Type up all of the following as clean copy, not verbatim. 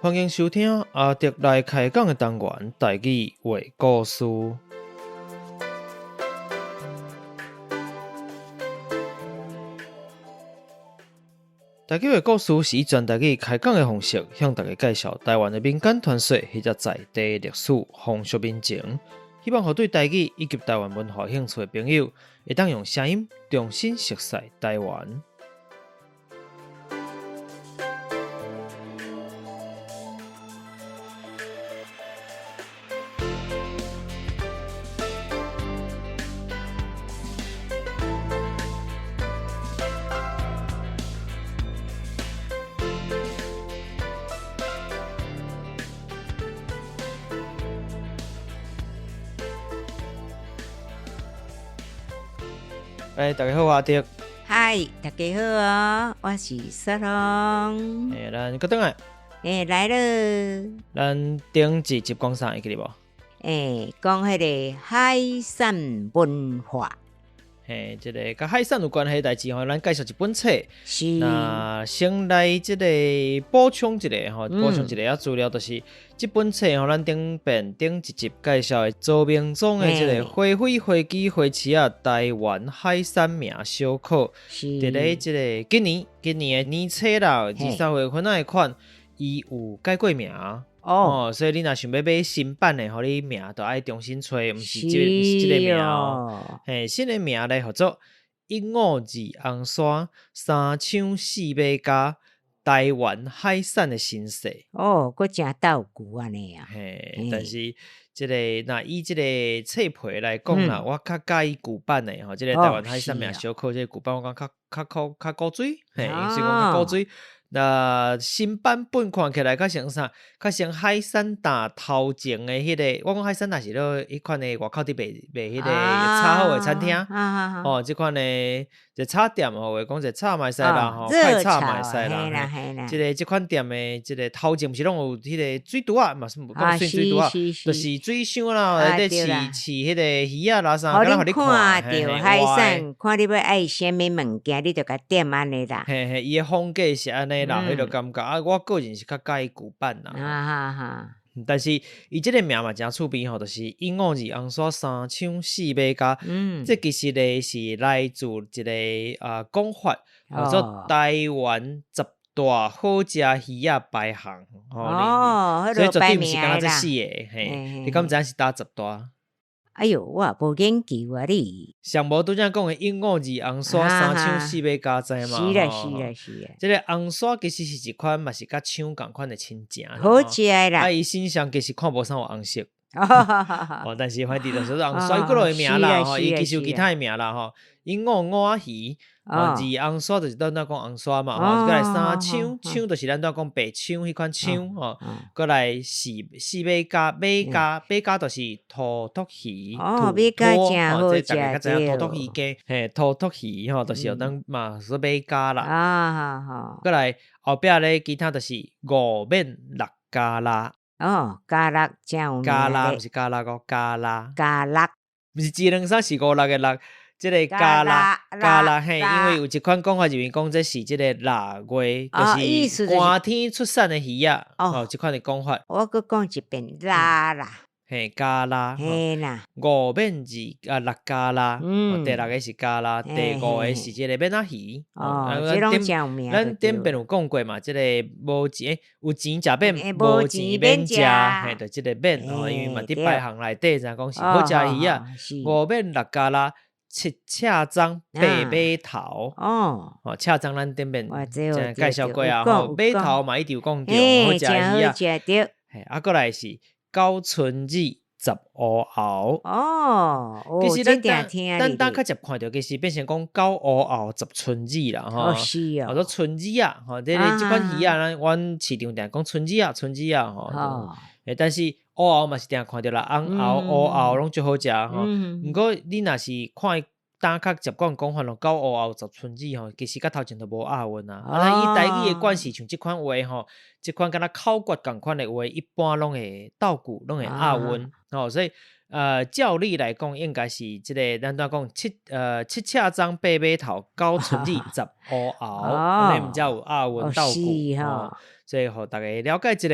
歡迎收聽阿德來開講的單元台語話故事。台語話故事是以全台語開講的方式，向大家介紹台灣的民間傳說或者在地歷史風俗民情，希望予對台語以及台灣文化有興趣的朋友，會當用聲音重新熟悉台灣。欸，大家好，我阿德。嗨，大家好哦，我是雪龍。欸，咱閣轉來。欸，來囉。咱頂一集講啥會記得無？欸，講彼个海產文化。嘿，這个佮海產有關係代誌吼，咱介紹一本冊。是。那先來這個補充一下吼，補充一下仔資料，就是這本冊吼，咱頂遍頂一集介紹的周明宗的這个花卉花枝花市仔台灣海產名小考。是。佇咧這个今年，今年的年初啦，23月份那一款，伊有改過名。哦，所以你若想欲買新版的，吼，你名就愛重新揣，毋是這，毋是這个名哦。嘿，新的名咧，號做一五二紅沙三搶四馬家台灣海產的新世。哦，閣誠鬥舊按呢啊。嘿，但是這个若以這个冊皮來講啦，我較佮意舊版的吼，這个台灣海產名小考這个舊版，我感覺較較較較古錐，嘿，伊是講較古錐。那新版本看起來較像啥？較像海產擔頭前的彼个，我講海產擔是咧彼款的外口佇賣賣彼个炒好的餐廳，哦，這款的一個炒店吼，話講一個炒嘛會使啦，吼，快炒嘛會使啦。這个這款店的這个頭前毋是攏有彼个水櫥仔，嘛是講算水櫥仔，就是水箱啦，內底飼飼彼个魚仔啦啥，敢若予你看著海產，看你欲愛啥物物件，你就共點按呢啦。嘿嘿，伊的風格是按呢啦，彼个感覺啊，我個人是較佮意舊版啦。但是伊這个名嘛誠趣味吼，就是一五二紅沙三搶四馬家。這其實咧是來自一个啊講法，叫做台灣十大好食魚仔排行。哦，所以絕對毋是干焦這四个，嘿，你敢知影是佗十大？哎喲，我也無研究啊你。上無拄才講的一五二紅沙三搶四馬家知嘛？是啦是啦是啦。這个紅沙其實是一款嘛是佮搶仝款的親情。好食的啦。啊，伊身上其實看無啥有紅色。哦，但是反正就是紅沙伊閣落的名啦，吼，伊其實有其他的名啦，吼。一五五仔魚，二紅沙就是咱拄講紅沙嘛，吼，閣來三搶，搶就是咱拄講白搶彼款搶，吼，閣來四四馬家，馬家馬家就是土托魚，土托，吼，這大家較知影土托魚羹，嘿，土托魚吼，就是咱嘛說馬家啦。閣來後壁咧，其他就是五免六加六。哦，加六誠有名。加六毋是加六哦，加六。加六。毋是一兩三四五六的六。這个加六加六嘿，因為有一款講法認為講這是這个六月，就是寒天出產的魚仔，哦，這款的講法。我閣講一遍，拉啦。嘿，加六。嘿啦。五免二啊，六加六，第六个是加六，第五个是這个免仔魚。哦，這攏誠有名。咱頂遍有講過嘛，這个無錢有錢食免，無錢免食，嘿，就這个免吼，因為嘛佇排行內底，知影講是好食魚仔。五免六加六。七赤欉八馬頭，哦，赤欉咱頂遍介紹過啊，吼，馬頭嘛一定有講著，好食魚仔，嘿，啊，閣來是九賰子十烏鰲，哦，其實咱咱當較捷看著，其實變成講九烏鰲十賰子啦，吼，叫做賰子仔，吼，這个這款魚仔，咱阮市場定講賰子仔，賰子仔，吼，但是烏鰲嘛是定看著啦，紅鰲、烏鰲攏足好食吼。毋過你若是看伊當較習慣講法咯，九烏鰲十賰子吼，其實佮頭前都無押韻啊。啊，以台語的慣勢，像這款話吼，這款敢若口訣仝款的話，一般攏會鬥句，攏會押韻吼。所以照理來講，應該是這个咱拄講七赤欉八馬頭，九賰子十烏鰲，按呢毋才有押韻鬥句吼。所以予大家了解一下，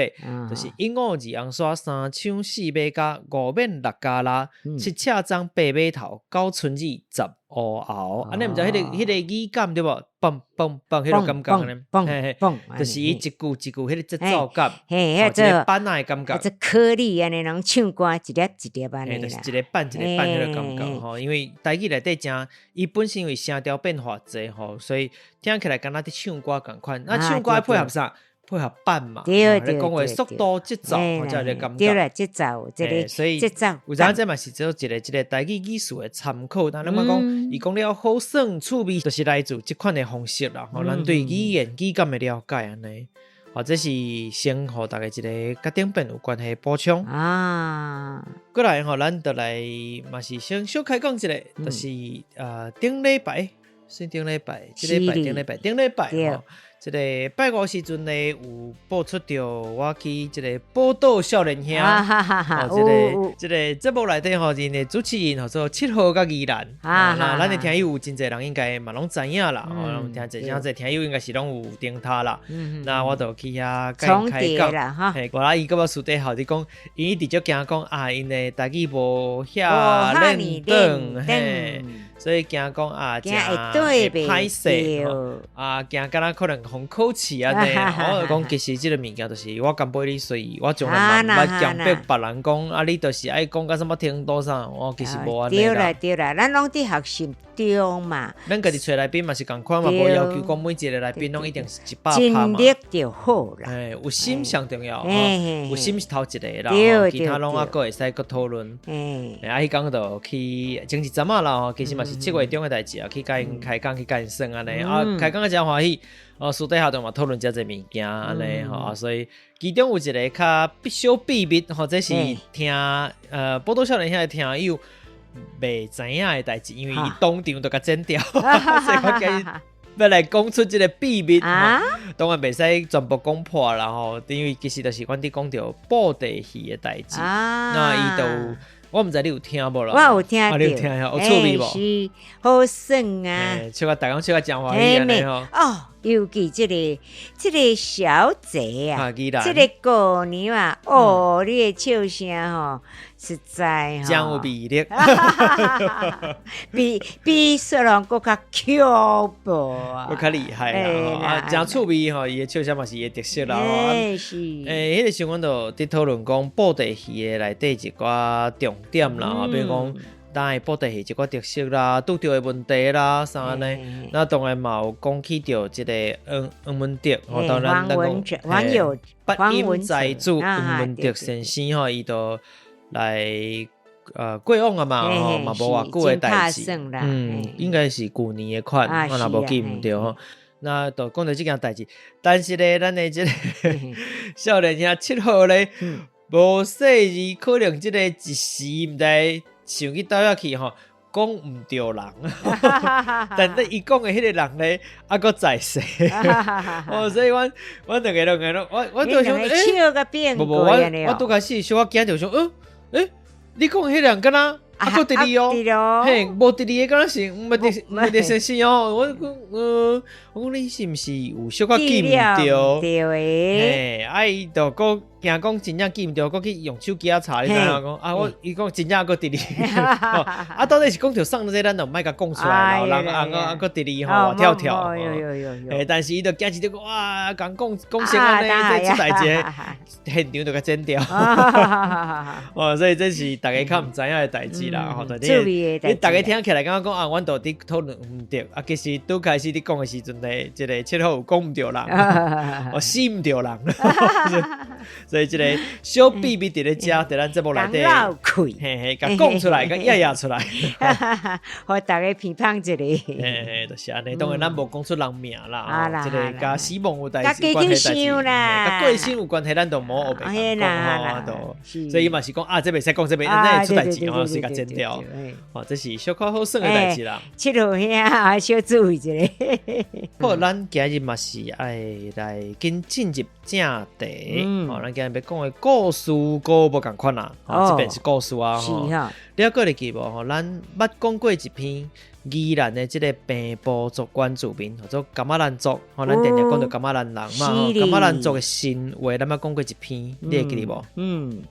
就是一五二红沙三搶四馬甲五免六加六，七赤欉八馬頭，九春子十烏喉，按呢毋知彼个語感對無？嘣嘣嘣，彼个感覺呢？嘿嘿，就是伊一句一句彼个節奏感，嘿，一个板仔的感覺，這顆粒按呢攏唱歌一粒一粒按呢，就是一个板一个板彼个感覺吼。因為台語內底誠，伊本身因為聲調變化濟吼，所以聽起來敢若佇唱歌仝款。那唱歌愛配合啥？配合板嘛，對對，講話速度節奏，才有這感覺。對啦，節奏，這個所以節奏。有影這嘛是做一個這個台語語詞的參考。但咱講，伊講了好耍趣味，就是來自這款的方式啦。吼，咱對語言語感的了解按呢。好，這是先予大家一個佮頂邊有關係的補充。啊，過來吼，咱就來嘛是先小開講一下，就是頂禮拜，是頂禮拜，這禮拜頂禮拜頂禮拜吼。這個拜五時陣咧，有播出著我去這個寶島少年兄，哦，這個節目內底吼，𪜶的主持人號做七號佮宜蘭，那咱的聽友有真濟人應該嘛攏知影啦，吼，聽濟誠濟聽友應該是攏有頂他啦。那我就去遐佮𪜶開講，嘿，無啦，伊閣私底下佇講，伊一直足驚講啊，𪜶的台語無遐輪轉，嘿。所以驚講啊，誠會歹勢，啊，驚敢若可能予考試按呢。我就講其實這個物件就是我甘陪你隨意，我從來嘛毋捌強迫別人講啊，你就是愛講到啥物程度啥，我其實無按呢啦。對啦對啦，咱攏佇學習中嘛。咱家己揣來賓嘛是仝款嘛，無要求講每一個來賓攏一定是100趴嘛。盡力就好啦。嘿，有心上重要，有心是頭一個啦，其他攏猶閣會使閣討論。啊，彼工就去前一陣仔啦吼，其實嘛是7月中的代誌啊，去共𪜶開講去共𪜶耍按呢，啊，開講啊誠歡喜，哦，私底下就嘛討論誠濟物件按呢吼，啊，所以其中有一個較小秘密吼，這是聽寶島少年兄的聽友袂知影的代誌，因為伊當場就共剪掉，所以我今日欲來講出這個秘密，當然袂使全部講破啦吼，因為其實就是阮佇講著布袋戲的代誌，那伊就。我毋知你有聽無啦？我有聽著，你有聽有趣味無？是好耍啊！笑甲逐工笑甲誠歡喜按呢吼。哦，尤其這個小姐啊，這個姑娘啊，哦，你的笑聲吼，實在吼，真有魅力，比雪龍閣較恐怖啊，閣較厲害啦！啊，誠趣味吼，伊的笑聲嘛是伊的特色啦。是。欸，彼個時阮就佇討論講布袋戲的內底一寡重點啦，比如講，當然布袋戲一寡特色啦，拄著的問題啦，啥按呢？那當然嘛有講起著這個黃黃文德，吼，當然咱講，八音才子黃文德先生吼，伊就來過往啊嘛，吼嘛無偌久的代誌，嗯，應該是舊年的款，我若無記毋著吼。那就講著這件代誌，但是咧，咱的這個少年兄七號咧，無細膩，可能這個一時毋知想去佗遐去吼，講毋著人，但是伊講的彼個人咧，猶閣在世，哦，所以阮兩个兩个攏，我就想，欸，無無，我拄開始小可驚著想，欸，你講的彼個人敢若猶閣佇咧哦，嘿，無佇咧的敢若是毋捌佇毋捌佇先生哦，我講，我講你是毋是有小可記毋著？對嘿，啊伊就閣驚講真正記毋著，閣去用手機仔查，你知影講啊？我伊講真正猶閣佇咧，啊，到底是講著啥這咱就莫共講出來啦，人猶閣佇咧吼，活跳跳。欸，但是伊就驚一著講哇，共講講成按呢，這出代誌，現場就共剪掉。哦，所以這是逐家較毋知影的代誌啦。吼，你逐家聽起來感覺講啊，阮都佇討論毋著，啊，其實拄開始佇講的時陣咧，這個七號有講毋著人，哦，死毋著人，所以這個小秘密佇咧遮，佇咱節目內底，嘿嘿，共講出來，共掖掖出來，予逐家批判一下。嘿嘿，就是按呢，當然咱無講出人名啦，這個佮死亡有代誌關係代誌，佮過身有關係，咱就無烏白講吼，所以伊嘛是講啊，這袂使講，這袂咱會出代誌吼，所以共剪掉。哦，這是小可好耍的代誌啦。七號兄小注意一下。好，咱今日嘛是愛來緊進入正題。哦，咱今今日欲講的故事閣無仝款啦，吼，這遍是故事啊，是吼。你猶閣會記無吼？咱捌講過一篇宜蘭的這个平埔族原住民，叫做噶瑪蘭族，吼，咱定定講著噶瑪蘭人嘛，吼，噶瑪蘭族的神話，咱捌講過一篇，你會記得無？嗯，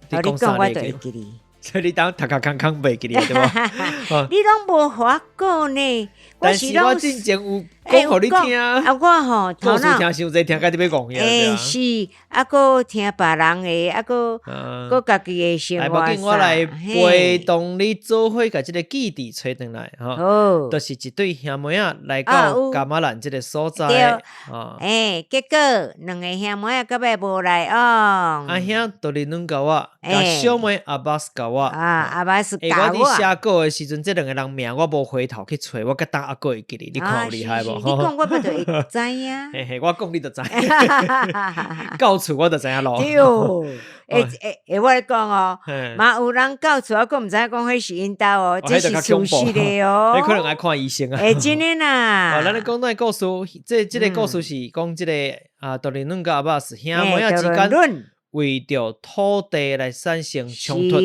你講啥？你會記得？所以你當頭殼空空袂記得對無？你攏無予我講呢？但是我進前有講予你聽。啊，我吼故事聽傷濟，聽甲你欲戇去啊！欸，是，啊，閣聽別人的，啊，閣閣家己的生活。無要緊，我來陪同你做伙，共這个記憶揣轉來吼。就是一對兄妹仔來到噶瑪蘭這个所在。對。欸，結果兩个兄妹仔到尾無來往。阿兄多里嫩共我，共小妹阿巴斯共我。啊，阿巴斯共我。欸，我佇寫稿的時陣，這兩个人名我無回頭去揣，我佮當猶閣會記得，你看有厲害無？你講我不就會知影？嘿嘿，我講你就知。到厝我就知影囉。對，欸欸欸，我咧講哦，嘛有人到厝，猶閣毋知影講彼是𪜶兜哦，這是事實的哦。彼可能愛看醫生啊。欸，真的啦。咱咧講轉故事，這這个故事是講這个啊，多里嫩佮阿巴斯兄妹仔之間。為著土地來產生衝突，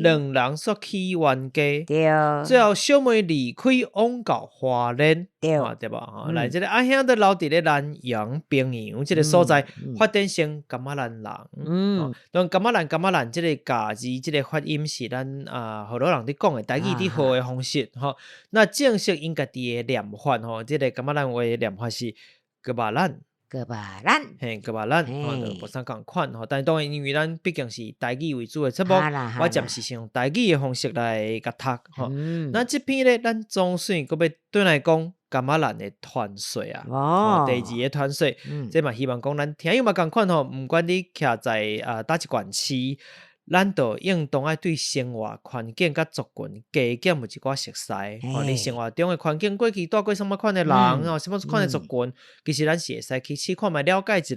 兩人煞起冤家，最後小妹離開往到花蓮，對無？來，這个阿兄就留佇咧南陽平陽這个所在發展成噶瑪蘭人。當噶瑪蘭噶瑪蘭這个咬字，這个發音是咱啊河洛人佇講的台語佇學的方式。吼，那正式𪜶家己的念法吼，這个噶瑪蘭話的念法是噶瑪蘭。噶瑪蘭，嘿，噶瑪蘭，吼，就無啥仝款吼。但是當然，因為咱畢竟是台語為主的節目，我暫時先用台語的方式來共讀吼。那這篇咧，咱總算閣欲轉來講噶瑪蘭的傳說啊。哦，第二个傳說，這嘛希望講咱聽友嘛仝款吼，毋管你徛在啊佗一縣市。咱就應當愛對生活環境佮族群加減有一寡熟似。吼，你生活中的環境，過去蹛過啥物款的人，吼，啥物款的族群，其實咱是會使去試看覓了解一下。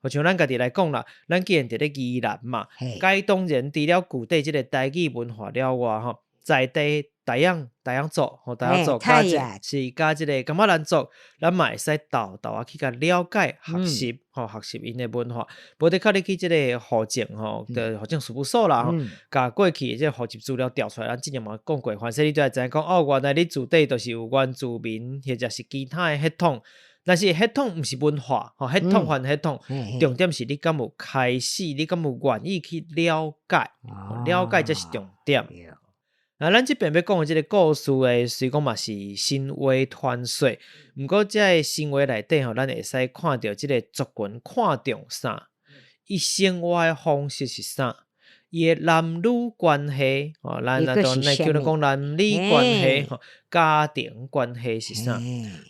好像咱家己來講啦，咱既然佇咧宜蘭嘛，該當然除了舊底這个台語文化了外，吼，在地大雅大雅族，吼，大雅族佮這是佮這个噶瑪蘭族，咱嘛會使沓沓仔去共了解學習，吼，學習𪜶的文化。無得靠你去這个戶政吼，的戶政事務所啦，吼，共過去的這个戶籍資料調出來，咱之前嘛講過，反正你就會知影講，哦，原來你自底就是有原住民，或者是其他的血統。但是血統毋是文化，吼，血統還血統，重點是你敢有開始，你敢有願意去了解，了解才是重點。啊，咱這遍欲講的這个故事咧，雖講嘛是神話傳說，毋過這个神話內底吼，咱會使看著這个族群看重啥，伊生活的方式是啥，伊的男女關係，吼，咱若當咱叫做講男女關係，吼，家庭關係是啥？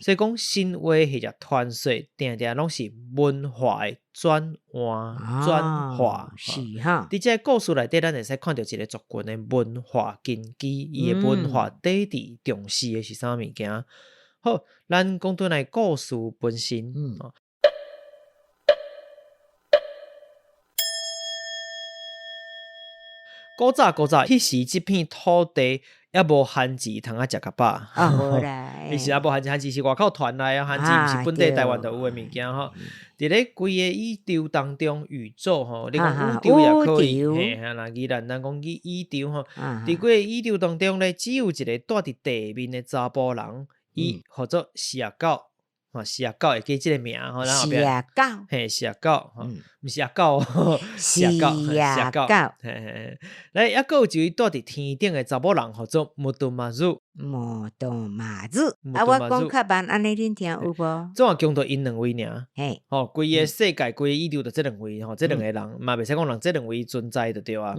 所以講神話或者傳說，定定攏是文化的轉換、轉化。是哈。佇這个故事內底，咱會使看著一个族群的文化根基，伊的文化底底重視的是啥物件？好，咱講轉來故事本身。古早古早，彼時這片土地猶無番薯通啊食較飽。啊，無啦。彼時猶無番薯，番薯是外口傳來啊，番薯毋是本地台灣就有的物件吼。佇咧規个宇宙當中，宇宙吼，你講宇宙也可以，嘿，若宜蘭人講宇宇宙吼。佇規个宇宙當中咧，只有一个蹛佇地面的查埔人，伊號做四阿狗。吼，四阿狗會記這个名吼，咱後壁，嘿，四阿狗，吼，毋是阿狗，四阿狗，四阿狗，嘿嘿嘿。來，猶閣有一位蹛佇天頂的查某人，號做木多馬祖。木多馬祖，啊，我講較慢，按呢恁聽有無？總共就𪜶兩位爾，嘿，吼，規个世界，規个宇宙就這兩位，吼，這兩個人嘛袂使講人，這兩位存在就對啊。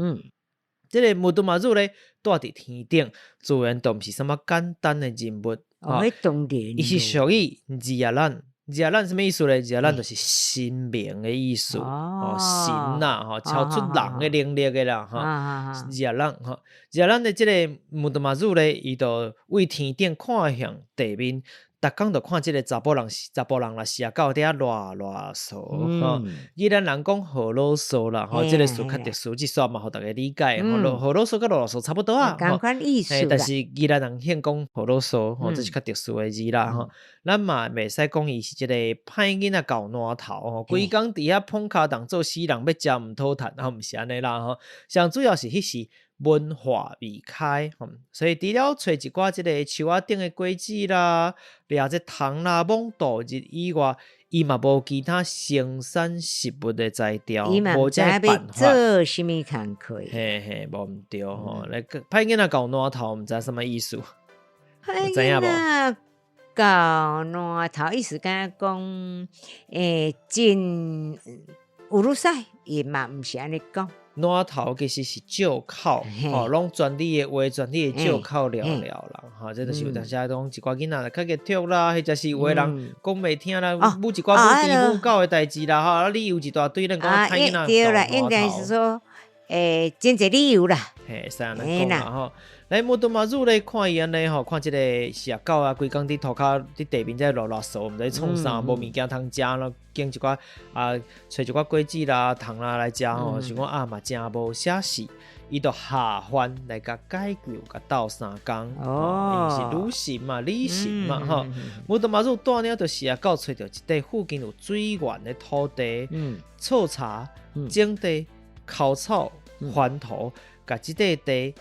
這个木多馬祖咧，蹛佇天頂，自然就毋是啥物簡單的人物。哦，彼當然。伊是屬於日阿蘭，日阿蘭啥物意思咧？日阿蘭就是神明的意思，哦，神啊，吼，超出人的能力的啦，吼。日阿蘭，吼，日阿蘭的這个木多馬祖咧，伊就對天頂看向地面，逐工就看這个查埔人，查埔人啦，飼狗佇遐賴賴嗦吼。宜蘭人講號囉嗦啦，吼，這个詞較特殊，這煞嘛，予大家理解。號囉嗦佮囉囉嗦差不多啊，仝款意思。但是宜蘭人興講號囉嗦，吼，這是較特殊的字啦，吼。咱嘛袂使講伊是這个歹囡仔厚爛頭吼，規工佇遐捧跤動做死人，欲食毋討趁，吼，毋是按呢啦，吼。上主要是彼時文化未開，所以除了揣一寡這个樹仔頂的果子啦，掠這蟲啦，罔度日以外，伊嘛無其他生產食物的才調，無這个辦法。做啥物工課？嘿嘿，無毋對吼。來，歹囡仔厚爛頭，毋知啥物意思？歹囡仔厚爛頭意思敢若講，真有女婿，伊嘛毋是按呢講。爛頭其實是借口，吼，攏全你的話，全你的借口了了啦，吼，這就是有當時啊，講一寡囡仔較激跳啦，或者是有的人講袂聽啦，舞一寡舞豬舞狗的代誌啦，吼，啊理由一大堆，咱講歹囡仔對啦，應該是說，真濟理由啦，嘿，會使按呢講啦，吼。來，巫毒馬祖咧看伊按呢吼，看這个飼狗啊，規工佇塗跤佇地面在囉囉嗦，毋知創啥，無物件通食咯，揀一寡啊，揣一寡果子啦、糖啦來食吼，想講啊嘛誠無寫實，伊就下凡來共解救，共鬥相共。哦，因為是女神嘛，女神嘛，吼。巫毒媽祖帶領著飼狗揣著一塊附近有水源的土地，措柴、整地、澆草、翻土，共這塊地。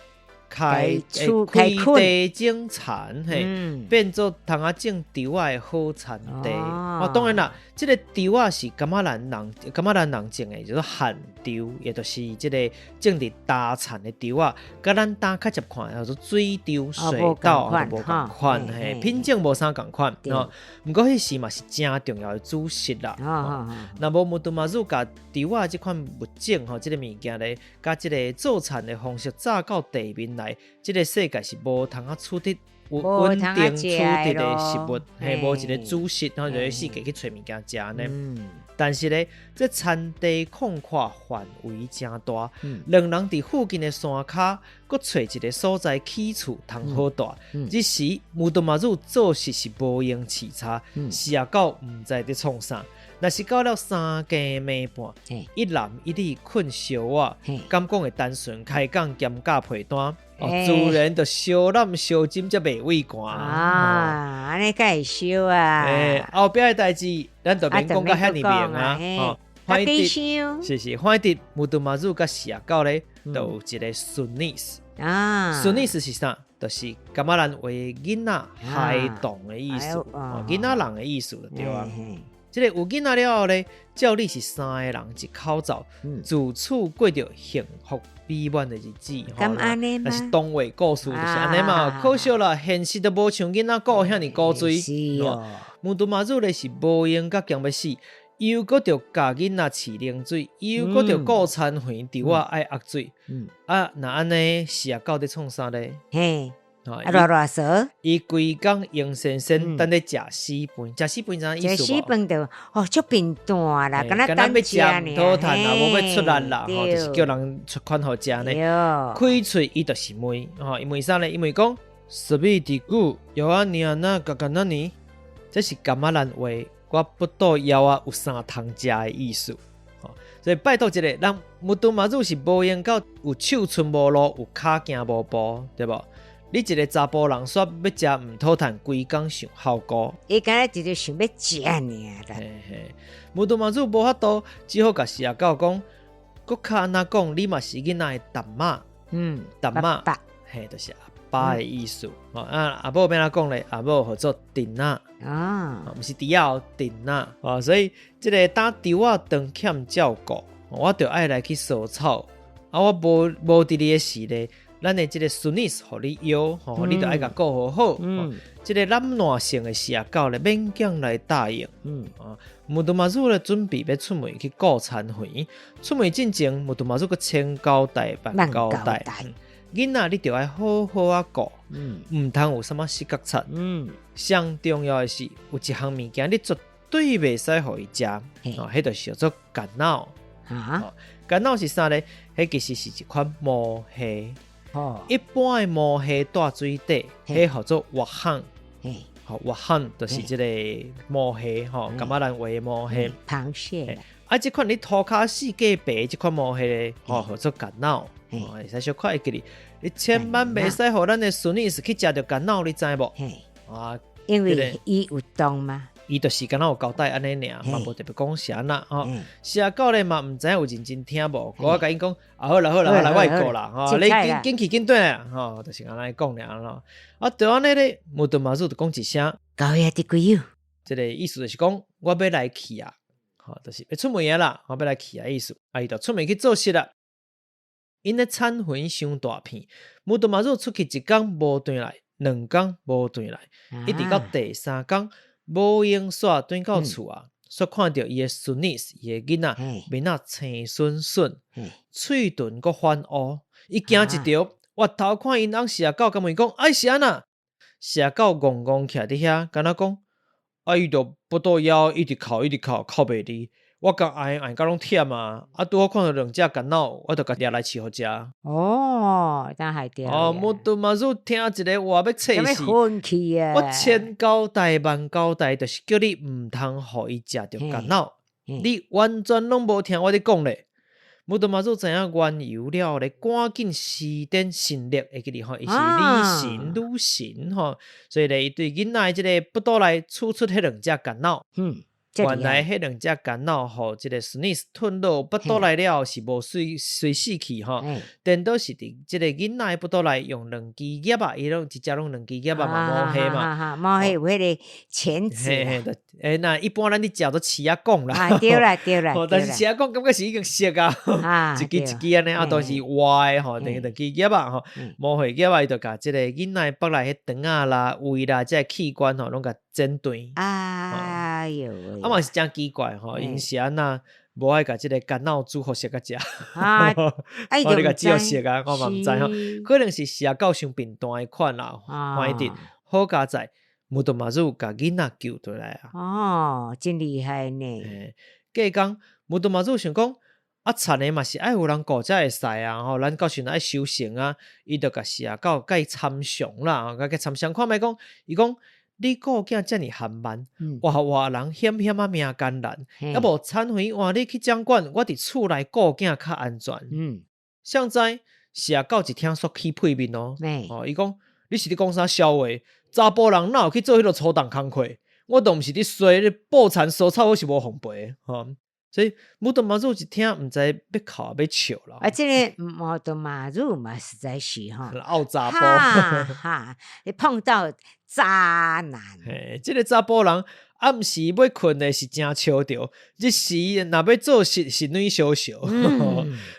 開開地種田，嘿，變做通仔種稻仔的好田地。哦，當然啦，這个稻仔是噶瑪蘭人，噶瑪蘭人種的，就是旱稻，也就是這个種佇焦田的稻仔，佮咱呾較捷看叫做水稻、水稻，無仝款，嘿，品種無啥仝款。哦，毋過彼時嘛是誠重要的主食啦。若無巫毒馬祖共稻仔這款物種吼，這个物件咧，佮這个做田的方式炸到地面來，這个世界是無通仔取得穩定取得的食物，嘿，無一个主食，然後就四界去揣物件食呢。但是咧，這田地廣闊範圍誠大，兩人佇附近的山跤，閣揣一个所在起厝，通好蹛。這時巫毒馬祖做事是無閒視察，飼狗毋知佇創啥。若是到了三更暝半，一男一女睏相倚，敢講會單純開講兼咬被單，哦，自然就相攬相枕才袂畏寒。啊，按呢敢會燒啊？後壁的代誌，咱就免講甲遐爾明啊。哦，反正是是，反正巫毒馬祖佮飼狗咧，就有一个孫子。啊，孫子是啥？就是噶瑪蘭話囡仔孩童的意思，囡仔人的意思就對啊。這个有囡仔了後咧，照理是三个人一口罩，自此過著幸福美滿的日子。敢按呢？那是童話故事就是按呢嘛。可惜啦，現實都無像囡仔故遐爾古錐。是哦。巫毒馬祖咧是無閒甲驚欲死，又閣著教囡仔飼冷水，又閣著顧田園稻仔愛壓水。啊，若按呢飼狗佇創啥咧？嘿。啊，囉囉嗦，伊規工閒仙仙等咧食死飯，食死飯知影意思無？食死飯就哦，足貧惰啦，敢若等食毋討趁啦，無欲出力啦，吼，就是叫人出款予食呢。開喙伊就是問，吼，伊問啥咧？伊問講，啥物佇久，枵仔爾那嘎嘎那呢？這是噶瑪蘭話，我腹肚枵仔有啥通食的意思。所以拜託一下，人巫毒馬祖是無閒到有手伸無路，有跤行無步，對無？你一个查埔人煞欲食毋討趁，規工想孝顧。伊敢若直直想欲食爾啦。嘿嘿，巫毒馬祖無法度，只好共飼狗講，閣較按怎講，你嘛是囡仔的澹仔。澹仔，嘿，就是阿爸的意思。啊，阿某欲按怎講咧？阿某號做陣仔。啊，毋是豬仔哦，陣仔。哦，所以這个打稻仔當欠照顧，我著愛來去掃草。啊，我無佇咧時咧。咱的這个孫子予你養，吼，你著愛共顧好好。這个懶惰性的飼狗咧，勉強來答應。啊，巫毒馬祖咧準備欲出門去顧田園，出門進前，巫毒馬祖閣千交代萬交代，囡仔你著愛好好仔顧，毋通有啥物死角擦。上重要的是，有一項物件你絕對袂使予伊食，哦，彼就是叫做干腦。啊，干腦是啥咧？彼其實是一款毛蝦。哦，一般的毛蝦蹛水底，彼號做活蚶。吼，活蚶就是這個毛蟹吼，感覺咱話的毛蟹。螃蟹。啊，這款你塗跤四界爬這款毛蟹咧，吼，號做干腦，會使小可會記得。你千萬袂使予咱的孫女是去食著干腦，你知無？啊，因為伊有毒嘛。伊就是敢若有交代按呢爾，嘛無特別講是按怎吼。社狗咧嘛毋知影有認真聽無，我共𪜶講啊好啦好啦好啦，我會顧啦吼，你緊緊去緊轉來吼，就是按呢講爾咯。啊，就按呢咧，木頭媽祖就講一聲，高壓的鬼友，這個意思就是講我欲來去啊，吼，就是欲出門啊啦，我欲來去啊意思。啊，伊就出門去做事啦。𪜶咧田園傷大片，木頭媽祖出去一工無轉來，兩工無轉來，一直到第三工。無閒煞轉到厝啊，煞看著伊的孫女，伊的囡仔面仔青恂恂，喙唇閣泛烏，伊驚一著，回頭看𪜶翁社狗，共問講：啊是按怎？社狗戇戇徛佇遐，敢若講：啊伊著腹肚枵，一直哭，一直哭，哭袂離。我共按按甲攏忝啊！啊，拄好看著兩隻干腦，我就共掠來飼予食。哦，當係對。哦，木頭媽祖聽一个話欲切死。我千交代萬交代，就是叫你毋通予伊食著干腦。你完全攏無聽我咧講咧。木頭媽祖知影緣由了咧，趕緊施展神力，會記得吼，伊是女神女神吼，所以咧，伊對囡仔的這个腹肚內取出彼兩隻干腦。原來彼兩隻干腦，予這个孫女吞落腹肚內了後是無隨隨死去吼，顛倒是佇這個囡仔的腹肚內用兩支葉仔，伊攏一隻攏兩支葉仔嘛，毛蟹嘛，毛蟹有彼个鉗子。欸，那一般咱咧食都匙仔管啦。對啦對啦。但是匙仔管感覺是已經熟啊，一支一支按呢，啊都是活的吼，等於兩支葉仔吼，毛蟹葉仔伊就共這个囡仔腹內彼腸仔啦、胃啦，這个器官吼，攏共剪斷。哎喲喂！啊嘛是誠奇怪吼，𪜶是按怎無愛共這个干腦煮予熟甲食？我你共煮予熟啊，我嘛毋知吼，可能是社狗傷貧惰的款啦。反正好佳哉，木頭媽祖共囡仔救轉來啊！哦，真厲害呢！隔工木頭媽祖想講，啊，田的嘛是愛有人顧才會使啊！吼，咱到時陣愛收成啊，伊就共社狗共伊參詳啦，共伊參詳看覓講，伊講。你顧囝遮爾含慢，活活人險險仔命艱難，抑無田園換你去掌管，我佇厝內顧囝較安全。誰知社狗一聽煞起屁面哦，哦，伊講你是咧講啥痟話？查埔人哪有去做彼落粗重工課？我都毋是咧衰，咧捕蠶疏草，我是無奉陪吼。所以木頭媽祖一聽，毋知欲哭欲笑啦。啊，這个木頭媽祖嘛，實在是吼，漚查埔，哈，你碰到渣男。嘿，這个查埔人暗時欲睏的是誠笑著，日時若欲做事是軟燒燒。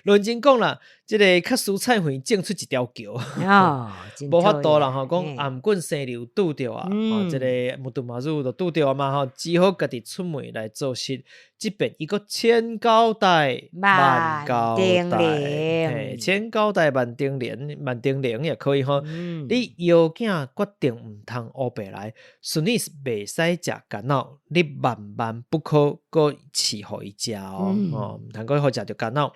論真講啦，這个較輸菜園種出一條橋。哦，無法度啦吼，講頷頸生瘤拄著啊，吼，這个木頭媽祖就拄著啊嘛吼，只好家己出門來做事。這遍伊閣千交代萬交代，千交代萬叮嚀，萬叮嚀也可以吼。你妖囝決定毋通烏白來，孫女袂使食干腦，你萬萬不可閣飼予伊食哦，吼，毋通閣予食著干腦。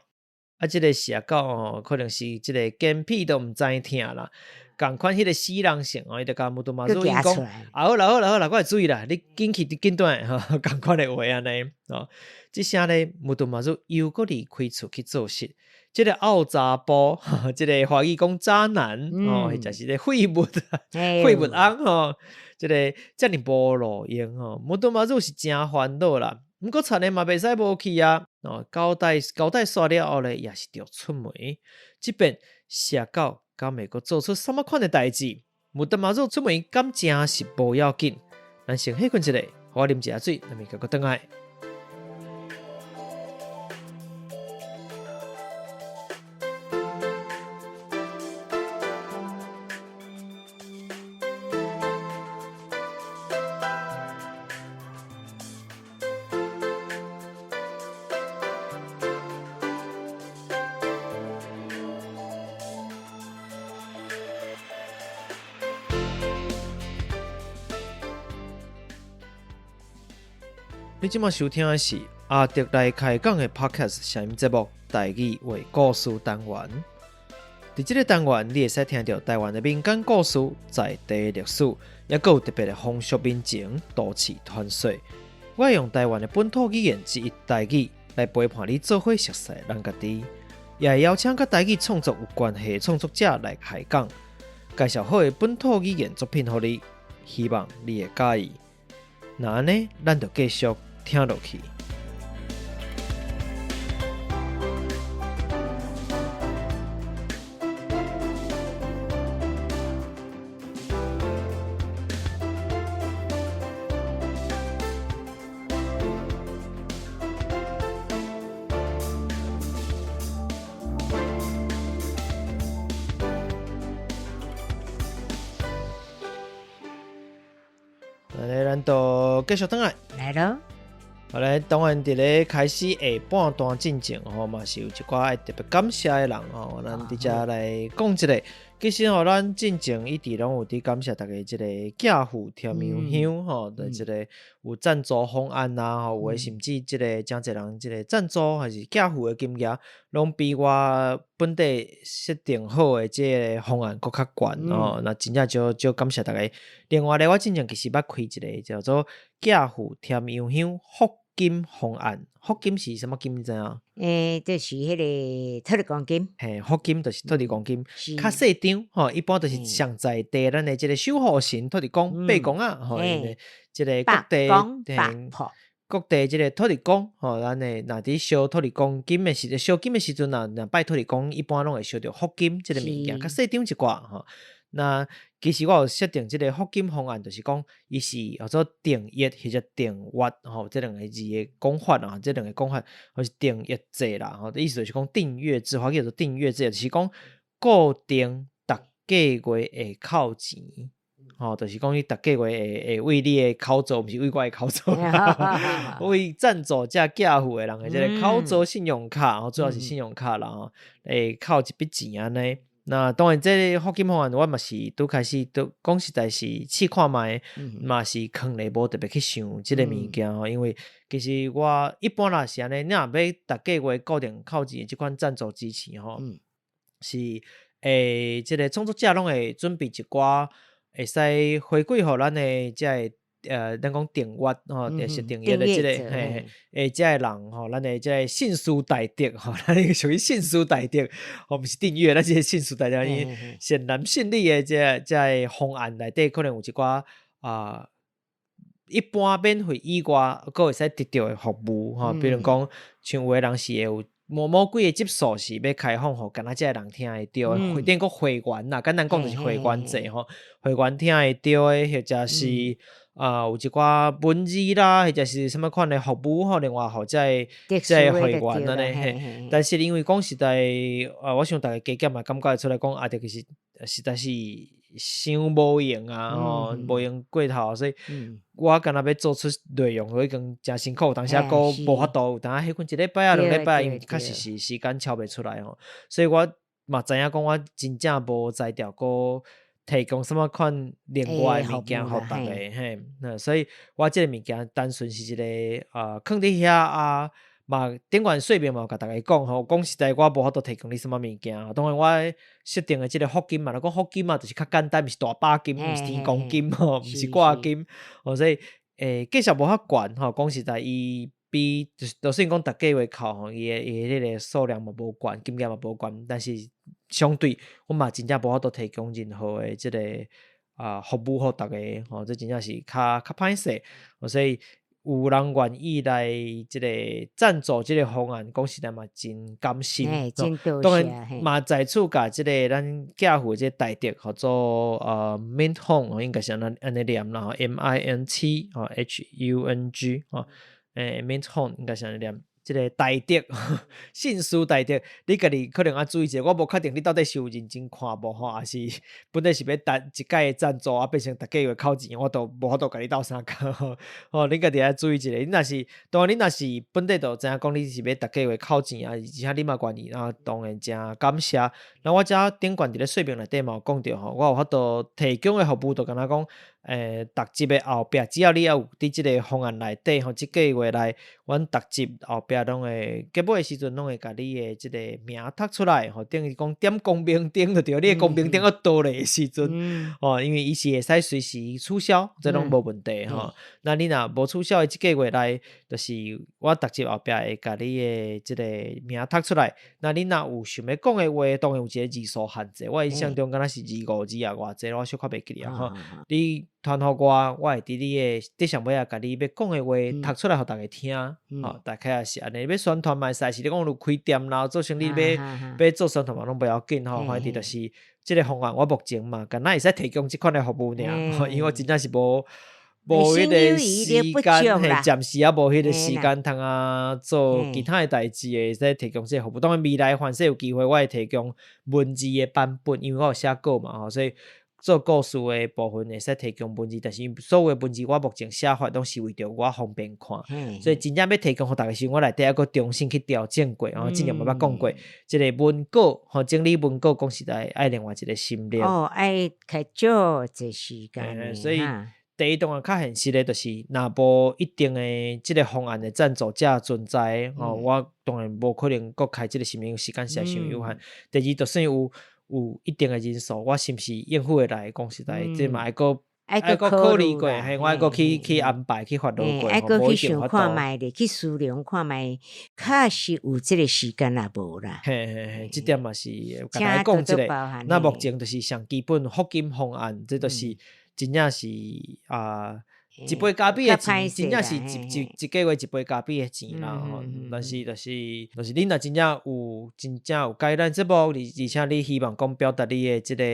啊，這个社狗吼，可能是這个肩屁都毋知疼啦，仝款彼个死人性哦，伊就共木頭媽祖𪜶講，啊好啦好啦好啦，我會注意啦，你緊去緊轉來吼，仝款的話按呢，哦，這聲咧木頭媽祖又閣離開厝去做事，這个漚查埔，這个華語講渣男，哦，或者是個廢物，廢物翁吼，這个遮爾無路用吼，木頭媽祖是誠煩惱啦。毋過田的嘛袂使無去啊！哦，交代交代煞了後咧，也是著出門。這遍社狗敢會閣做出啥物款的代誌？木頭媽祖出門敢誠是無要緊。咱先歇睏一下，予我啉一下水，咱明仔閣轉來。你這馬收聽的是阿德來開講的 Podcast 聲音節目，台語話故事單元。佇這个單元，你會使聽著台灣的民間故事、在地歷史，抑閣有特別的風俗民情、都市傳說。我會用台灣的本土語言之一台語來陪伴你做伙熟悉咱家己，也會邀請佮台語創作有關係的創作者來開講，介紹好的本土語言作品予你，希望你會佮意。若按呢，咱就繼續聽落去。按呢，咱就繼續轉來。來囉。好咧，當然佇咧開始下半段進前吼，嘛是有一寡愛特別感謝的人吼，咱佇遮來講一下。其實吼，咱進前一直攏有佇感謝逐家這個寄付甜洋香吼，的這個有贊助方案啊，吼，有的甚至這個誠濟人這個贊助還是寄付的金額，攏比我本底設定好的這個方案閣較懸吼。那真正足足感謝逐家。另外咧，我進前其實捌開一個叫做寄付甜洋香福金方案，福金是啥物金？你知影？就是彼个土地公金。嘿，福金就是土地公金，較細張吼，一般就是上在地咱的這個守護神土地公、伯公仔，吼，因的這個各地各地這個土地公吼，咱的若佇燒土地公金的時陣，燒金的時陣，若若拜土地公，一般攏會燒著福金這個物件，較細張一寡吼。那其實我有設定這個福金方案，就是講伊是叫做訂閱或者訂閱吼，這兩个字的講法啊，這兩个講法或是訂閱制啦吼，意思就是講訂閱制，或叫做訂閱制，就是講固定逐个月會扣錢，吼，就是講你逐个月會會為你的口座，毋是為我的口座，為贊助者寄付的人的這個口座信用卡，吼，主要是信用卡啦吼，會扣一筆錢按呢。那當然，這個福金方案我嘛是拄開始，拄講實在是試看覓，嘛是囥咧無特別去想這個物件吼，因為其實我一般若是按呢，你若欲逐个月固定扣錢的這款贊助支持吼，是會這個創作者攏會準備一寡會使回饋予咱的這个。咱講訂閱吼，就是訂閱的這個嘿，欸，這个人吼，咱的這个信書大德吼，咱屬於信書大德，吼，毋是訂閱，咱是信書大德，伊善男信女的這个這个方案內底，可能有一寡啊，一般免費以外，閣會使得著的服務吼，比如講，像有的人是會有某某幾个集數是欲開放予干焦這个人聽會著的，等於講會員啦，簡單講就是會員制吼，會員聽會著的，或者是。啊，有一寡文字啦，或者是啥物款的服務吼，另外予這个這个會員按呢嘿。但是因為講實在，啊，我想逐家加減嘛感覺會出來講，啊，這其實實在是傷無閒啊，吼，無閒過頭，所以我敢若欲做出內容，已經誠辛苦，有當時啊閣無法度，有當時歇睏一禮拜啊，兩禮拜，因為確實是時間抽袂出來吼，所以我嘛知影講我真正無才調閣提供啥物款另外的物件予逐家嘿，那所以我這个物件單純是一个囥佇遐啊，嘛頂懸說明嘛有共逐家講吼，講實在我無法度提供你啥物物件，當然我設定的這个福金嘛，若講福金嘛，就是較簡單，毋是大把金，毋是天公金吼，毋是掛金，吼，所以價數無遐懸吼，講實在伊比就是就算講逐个月扣吼，伊的伊的彼个數量嘛無懸，金額嘛無懸，但是相對我嘛真正無法度提供任何的這個服務予逐家吼，這真正是較較歹勢，所以有人願意來這個贊助這個方案，講實在嘛真感心，當然嘛在此共這個咱寄付這個大德叫做Mint Hung，應該是按按呢念啦，M I N T 吼 H U N G 吼，Mint Hung 應該是按呢念。這個大德，信書大德，你家己可能愛注意一下，我無確定你到底是有認真看無吼，還是本來是欲等一擺的贊助啊，變成逐个月扣錢，我都無法度共你鬥相共吼。吼，你家己愛注意一下，你若是當然你若是本底就知影講你是欲逐个月扣錢啊，而且你嘛願意啊，當然誠感謝。那我遮頂懸佇咧說明內底嘛有講著吼，我有法度提供的服務，就敢若講。逐集的後壁，只要你猶有佇這个方案內底吼，這個月內，阮逐集後壁攏會結尾的時陣，攏會共你的這个名讀出來吼，等於講點光明燈就對，你的光明燈閣倒咧的時陣，吼，因為伊是會使隨時取消，這攏無問題吼。那你若無取消的這個月內，就是我逐集後壁會共你的這个名讀出來。那你若有想欲講的話，當然有一個字數限制，我印象中敢若是25字啊，偌濟，我小可袂記得吼。你傳予我，我會佇你的佇上尾仔，共你欲講的話讀出來，予逐家聽，吼，大概也是按呢。欲宣傳嘛會使，是你講有開店啦，做生意欲做宣傳嘛，攏無要緊吼。反正就是這个方案，我目前嘛，敢若會使提供這款的服務爾，因為我真正是無彼个時間，嘿，暫時猶無彼个時間通啊做其他的代誌，會使提供這个服務。當然未來凡勢有機會，我會提供文字的版本，因為我有寫稿嘛，吼，所以。做故事的部分會使提供文字，但是所有的文字我目前寫法攏是為著我方便看，所以真正欲提供予逐家時，我內底猶閣重新去調整過，吼，之前嘛捌講過，這个文稿吼，整理文稿講實在愛另外一个心力。哦，愛較少一時間。所以第一當然較現實的，就是若無一定的這个方案的贊助者存在，吼，我當然無可能閣開這个時間，時間實在傷有限。第二，就算有一定的人數，我是毋是應付會來？講實在，這嘛愛閣愛閣考慮過，嘿，我愛閣去安排去發落過，愛閣去想看覓咧，去思量看覓，確實有這个時間也無啦。嘿嘿嘿，這點嘛是共大家講一下。那目前就是上基本福金方案，這就是真正是啊。一杯咖啡的錢，真正是一個月一杯咖啡的錢啦吼。但是就是你若真正有佮意咱節目，而且你希望講表達你的這个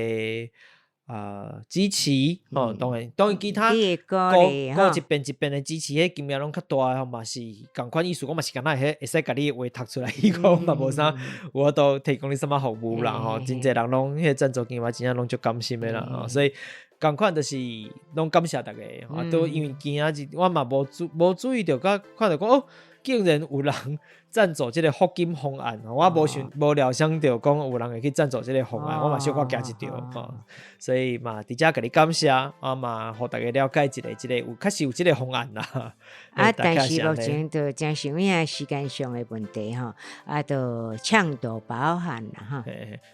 支持吼，當然其他閣一遍一遍的支持，彼金額攏較大吼嘛是仝款意思，我嘛是敢若會使共你的話讀出來，伊講嘛無啥有法度提供你啥物服務啦吼。真濟人攏彼个贊助金額真正攏足甘心的啦吼，所以。仝款就是攏感謝逐家，啊，都因為今仔日我嘛無注意著，佮看著講哦，竟然有人贊助這个福金方案，我無想無料想著講有人會去贊助這个方案，我嘛小可驚一跳，吼，所以嘛佇遮共你感謝，啊嘛，予逐家了解一下，這个有確實有這个方案啦。啊，但是目前就真是有影時間上的問題吼，啊，就暢度包含啦，吼。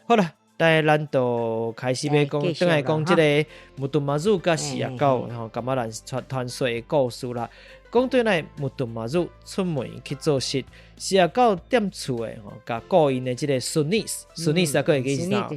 好啦。來，咱就開始欲講，轉來講這个木兔媽祖佮四阿狗吼，噶瑪蘭傳說的故事啦。講轉來，木兔媽祖出門去做事，四阿狗踮厝的吼，共顧𪜶的這个孫子，孫子啊，閣會記是啥？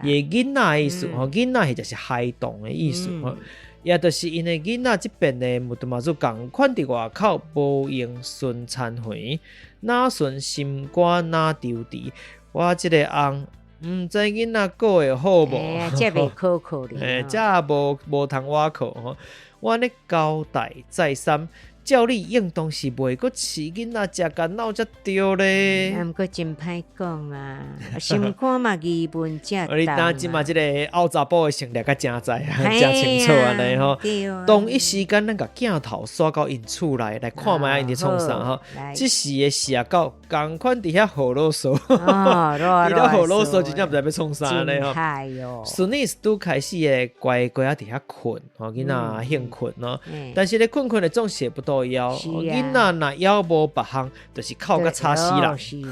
伊的囡仔的意思吼，囡仔彼就是孩童的意思吼，也就是𪜶的囡仔這邊的木兔媽祖仝款佇外口無閒巡田園，若巡心肝若惆悰，我這个翁。毋知囡仔顧會好無？這袂可靠哩。這無通倚靠吼。我按呢交代再三，照理應當是袂閣飼囡仔食干腦才對咧。啊，毋過真歹講啊，心肝嘛疑問正重。你當這馬這个拗查埔的成立較誠在，誠清楚按呢吼。同一時間，咱共鏡頭煞到𪜶厝內來看覓𪜶佇創啥吼。這時的四阿狗仝款佇遐號囉嗦，佇咧號囉嗦，真正毋知欲創啥咧吼。孫子拄開始的乖乖仔佇遐睏，吼囡仔興睏咯。但是咧睏睏咧總是會不倒枵，囡仔若枵無別項，就是哭甲吵死人。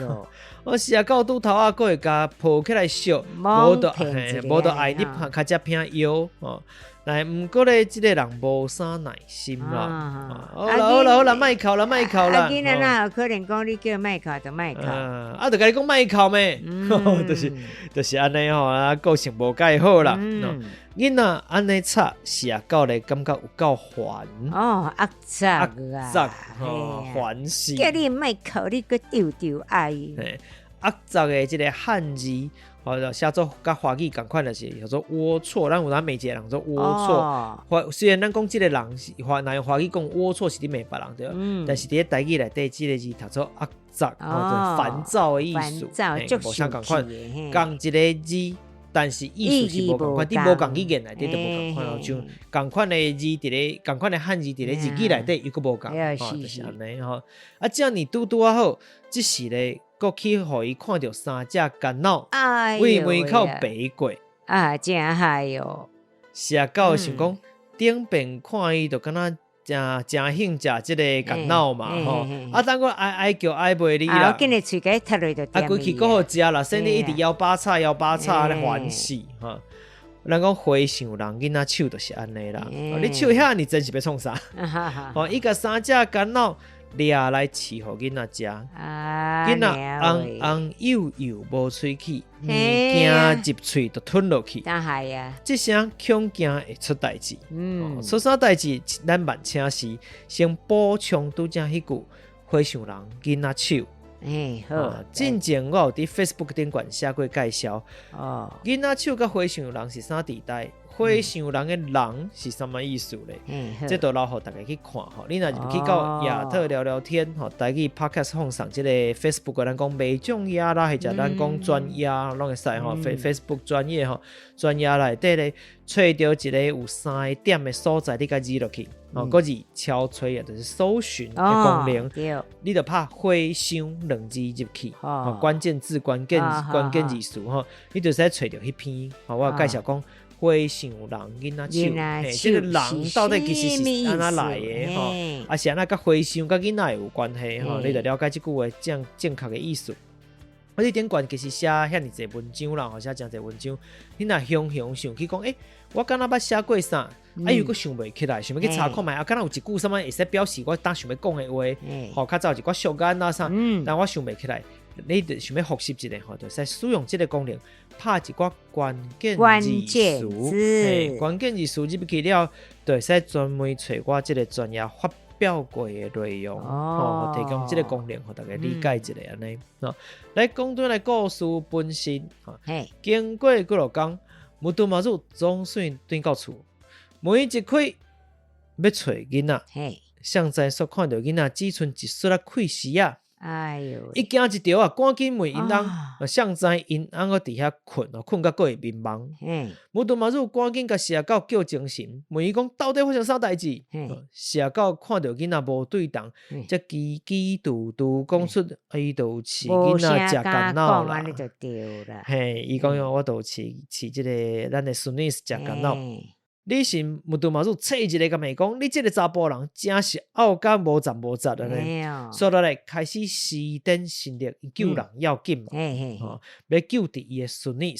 我四阿狗拄頭仔，閣會共抱起來惜，無就無就愛你較才偏枵吼。來，毋過咧，這个人無啥耐心啦。好啦好啦好啦，莫哭啦莫哭啦。啊，囡仔哪有可能講你叫莫哭就莫哭？啊，就共你講莫哭咩？就是按呢吼，啊，個性無蓋好啦。囡仔按呢吵，四阿狗咧感覺有夠煩。哦，壓榨壓榨，吼，煩死。叫你莫哭，你閣丟丟愛。壓榨的這个漢字。哦，寫做佮華語仝款，就是叫做齷齪。咱有當罵一个人做齷齪。華雖然咱講這个人是華，若用華語講齷齪是咧罵別人對，但是佇咧台語內底，這个字讀做壓榨，煩躁的意思，無啥仝款。仝一个字，但是意思是無仝款。佇無仝語言內底就無仝款哦，像仝款的字佇咧仝款的漢字佇咧日語內底又閣無仝，吼，就是按呢吼。啊，這爾拄拄仔好，這時咧。閣去予伊看著三隻干腦，對門口爬過。啊，真害喲！四阿狗想講，頂邊看伊就敢若誠誠興食這個干腦嘛吼，啊，等我哀哀叫哀袂你啦，緊的喙共伊踢落就啊，規氣閣好食啦，生你一直枵飽炒枵飽炒按呢煩死吼。人講和尚人囡仔手就是按呢啦，你手遐爾濟是欲創啥？吼，伊共三隻干腦掠來飼予囡仔食，囡仔紅紅幼幼無喙齒，物件入喙就吞落去。係啊，這聲恐驚會出代誌。出啥代誌？咱慢請示先補充拄才彼句和尚人囡仔手。欸，好。進前我有佇 Facebook 頂懸寫過介紹。囡仔手佮和尚人是啥佇代？和尚人的人是啥物意思咧？這都留予大家去看吼。你若入去到亞特聊聊天吼，台語 Podcast 放送這個 Facebook，咱講袂重要啦，或者咱講專頁攏會使吼。Facebook 專頁吼，專頁內底咧，揣著一個有三個點的所在，你共按落去。哦，閣是敲揣啊，就是搜尋的功能。你著拍和尚兩字入去，哦，關鍵字、關鍵關鍵字詞吼，你就使揣著彼篇。吼，我有介紹講和尚人囡仔手，嘿，這個人到底其實是按怎來的吼？啊，是按怎佮和尚佮囡仔有關係吼？你著了解這句話正正確的意思。啊，你頂懸其實寫遐爾濟文章啦，吼，寫誠濟文章，你若雄雄想去講，欸，我敢若捌寫過啥？啊，又閣想袂起來，想欲去查看覓啊，敢若有一句啥物會使表示我當想欲講的話，吼，較早一寡俗諺啊啥，但我想袂起來，你著想欲複習一下吼，就使使用這個功能，拍一寡關鍵字詞，關鍵字詞入去了，就會使專門揣我這個專頁發表過的內容，吼，提供這個功能，予大家理解一下按呢。來講轉來故事本身，經過幾落工，巫毒媽祖總算轉到厝，門一開，欲揣囡仔，雙在所看著囡仔只賰一撮仔氣絲仔。哎喲！伊驚一著啊，趕緊問𪜶翁，雙知𪜶翁閣佇遐睏哦，睏甲閣會眠夢。巫毒媽祖趕緊共蛇狗叫精神，問伊講到底發生啥代誌？蛇狗看著囡仔無對同，才嘰嘰嘟嘟講出伊就有飼囡仔食干腦啦。嘿，伊講我都有飼飼這個咱的孫女食干腦。女神巫毒媽祖切一个共罵講，你這個查埔人誠是漚甲無雜無雜按呢。煞落來開始施展神力，救人要緊嘛，吼，欲救佇伊的孫女。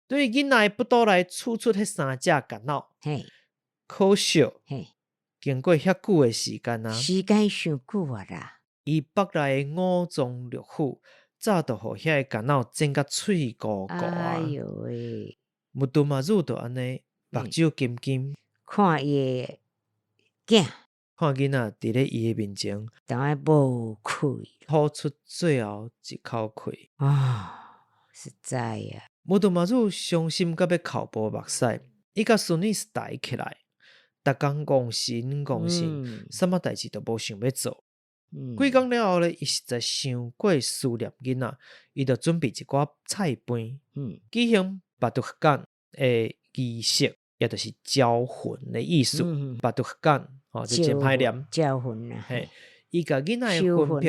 對囡仔的腹肚內取出彼三隻干腦，可惜，經過遐久的時間啊，時間傷久啊啦，伊腹內的五臟六腑早就予遐个干腦煎甲脆糊糊啊！哎喲喂，巫毒媽祖就按呢。目睭金金，看伊的囝，看囡仔佇咧伊的面前，當愛無氣，吐出最後一口氣。啊，實在啊！巫毒媽祖傷心甲欲哭無目屎，伊共孫女抬起來，逐工戇神戇神，啥物代誌都無想欲做。幾工了後咧，伊實在傷過思念囡仔，伊就準備一寡菜飯，舉行巴杜干的儀式。也就是招魂的意思，巴杜干吼，這真歹念。招魂啊！嘿，伊共囡仔的魂魄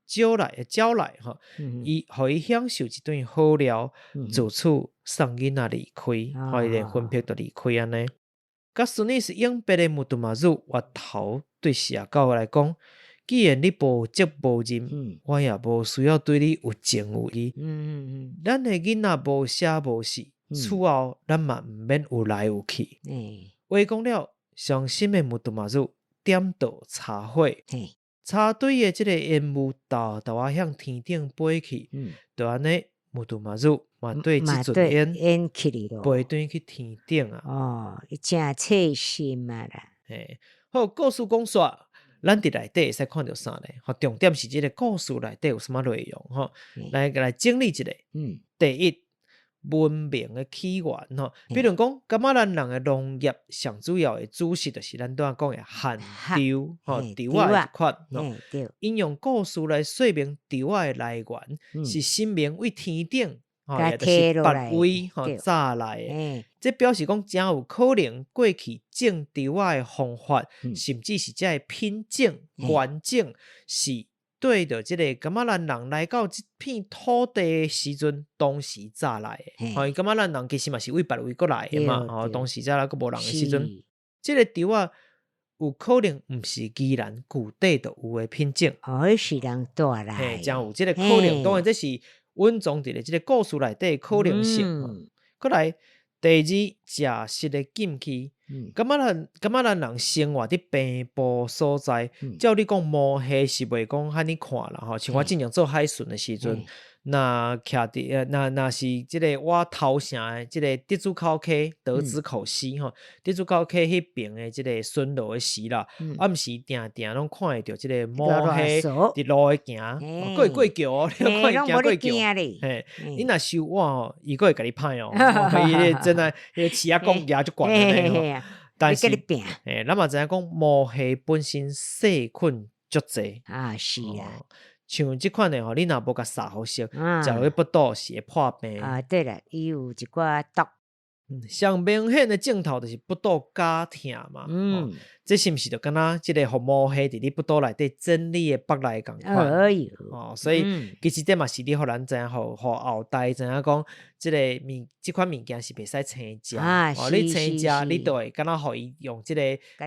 招來，招來吼，伊予伊享受一頓好料，自此送囡仔離開，予伊的魂魄就離開按呢。共孫女是永別的巫毒媽祖，回頭對蛇狗來講，既然你無責無任，我也無需要對你有情有義。咱的囡仔無聲無息。此後，咱嘛毋免有來有去。話講了，傷心的巫毒媽祖點著柴火，柴堆的這個煙霧沓沓仔向天頂飛去。就按呢，巫毒媽祖嘛綴這陣煙飛轉去天頂啊！哦，伊誠細心啊啦。嘿，好，故事講煞，咱佇內底會使看著啥咧？吼，重點是這個故事內底有啥物內容？吼，來來整理一下。第一。文明的起源吼，比如講，噶瑪蘭人的農業上主要的主食就是咱拄仔講的番稻吼，稻仔這款吼。𪜶用故事來說明稻仔的來源，是神明對天頂吼，也就是別位吼炸來的。這表示講，誠有可能過去種稻仔的方法，甚至是這个品種原種是。對著這个噶瑪蘭人來到這片土地的時陣，同時炸來的。吼，噶瑪蘭人其實嘛是對別位過來的嘛。吼，當時遮閣無人的時陣。這个稻仔有可能毋是宜蘭舊底就有的品種。哦，彼是人帶來。嘿，誠有這个可能。當然，這是隱藏佇咧這个故事內底的可能性。閣來第二，食食的禁忌。感覺咱人生活佇平埔所在，照理講魔蝦是袂講遐爾看啦吼。像我之前做海巡的時陣，若徛佇若是這个我頭城的這个德子口溪，德子口溪吼，德子口溪彼爿的這个巡邏的時啦，暗時定定攏看會著這个魔蝦佇路的行，閣會過橋哦，你看伊行過橋，嘿，你若收我吼，伊閣會共你拍哦，伊真的，彼个市仔講舉足懸的吼。但是，欸，咱嘛知影講魔蝦本身細菌足濟啊，是啊，像這款的吼，你若無共殺予熟，食落去腹肚是會破病。啊，對啦，伊有一寡毒。上明顯的症頭就是腹肚絞疼嘛。這是毋是就敢若這个予魔蝦佇你腹肚內底整你的腹內仝款？哎喲，哦，所以其實這嘛是你予咱知影，予後代知影講，這个物這款物件是袂使生食。哦，你生食，你就會敢若予伊用這個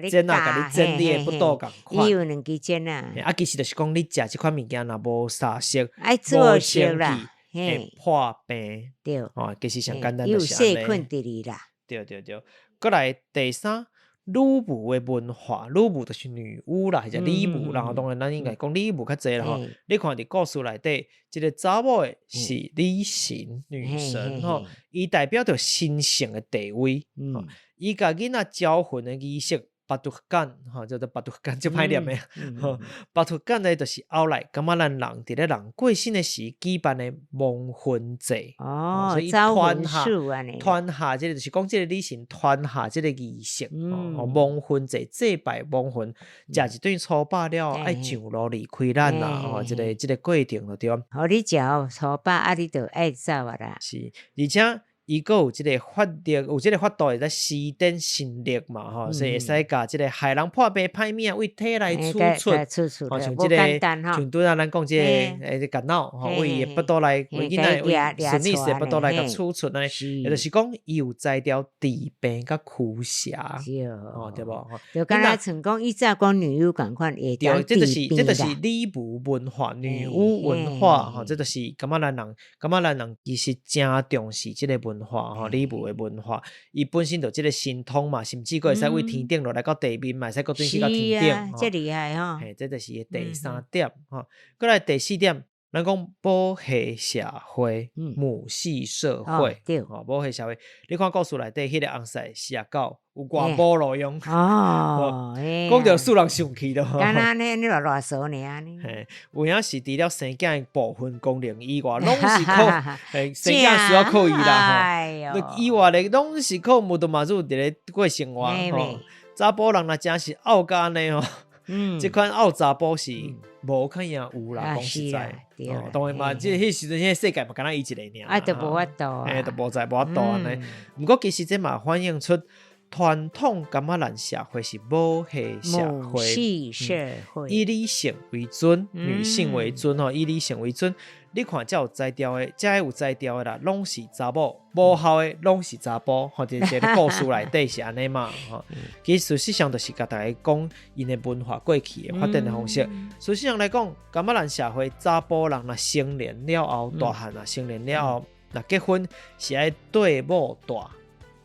剪仔共你整你的腹肚仝款。伊有兩支剪仔。啊，其實就是講你食這款物件若無殺熟，愛做熟啦。會破病。對。哦，其實上簡單就是按呢。有細菌佇裡啦。對對對，閣來第三，女巫的文化，女巫就是女巫啦，或者女巫啦，當然咱應該講女巫較濟啦吼。你看佇故事內底，這个查某的是女神、女神吼，伊代表著神聖的地位。伊共囡仔招魂的儀式。巴杜干吼，叫做巴杜干，足歹念的吼。巴杜干呢，就是後來感覺咱人佇咧人過身的時舉辦的亡魂祭。哦，所以傳下傳下這个就是講這个女神傳下這个儀式。哦，亡魂祭祭拜亡魂，食一頓粗飽了後，愛上路離開咱啦。哦，這个過程就對。予你食粗飽，啊，你就愛走啊啦。是，而且。伊閣有這个法力，有這个法度會使施展神力嘛吼，所以會使共這个害人破病歹物仔為體內取出，吼，像這个像拄仔咱講這个電腦吼，為伊的腹肚內，為囡仔為孫女婿腹肚內共取出按呢，也就是講伊有才調治病佮驅邪，哦對無？就敢若像講以前講女巫仝款會對，這就是女巫文化，女巫文化吼，這就是感覺咱人，感覺咱人其實誠重視這个文化吼，女巫的文化，伊本身就這个神通嘛，甚至閣會使為天頂落來到地面嘛，會使閣轉去到天頂。這厲害吼！嘿，這就是伊第三點吼。閣來第四點，咱講母系社會、母系社會，吼，母系社會。你看故事內底彼个翁婿四十九有偌無路用，哦，講著使人生氣咯。敢若按呢，你偌囉嗦爾呢？嘿，有影是除了生囝的部分功能以外，攏是靠生囝需要靠伊啦吼。以外咧，攏是靠母的媽祖佇咧過生活吼。查埔人若誠是漚甲按呢吼，這款漚查埔是無可能有啦，講實在，當然嘛，這彼時陣，彼個世界嘛，敢若伊一个爾，啊，就無法度，嘿，就無在無法度按呢。毋過其實這嘛反映出傳統感覺咱社會是母系社會，母系社會，以女性為尊，女性為尊吼，以女性為尊。你看，遮有才調的，遮有才調的啦，攏是查某；無效的攏是查埔。吼，佇這个故事內底是按呢嘛？吼，其實事實上就是共大家講𪜶的文化過去的發展的方式。事實上來講，感覺咱社會查埔人若成年了後，大漢若成年了後，若結婚是愛綴某蹛，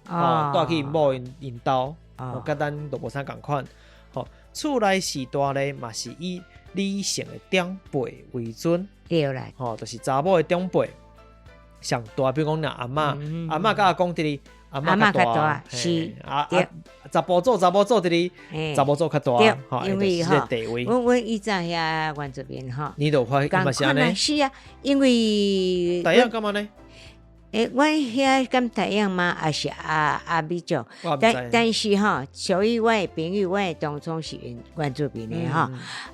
吼，蹛去𪜶某𪜶兜，佮咱都無啥仝款。吼，厝內序大咧嘛是以女性的長輩為尊。對啦，吼，就是查某的長輩上大，比如講若阿嬤，阿嬤佮阿公佇咧，阿嬤較大，是啊啊，查埔祖查某祖佇咧，查某祖較大，因為吼，阮以前遐原住民吼，你都發嘛是按呢？是啊，因為台樣幹嘛呢？欸，阮遐敢台樣嗎？抑是阿美族？但是吼，屬於我的朋友，我的同窗是原住民的吼。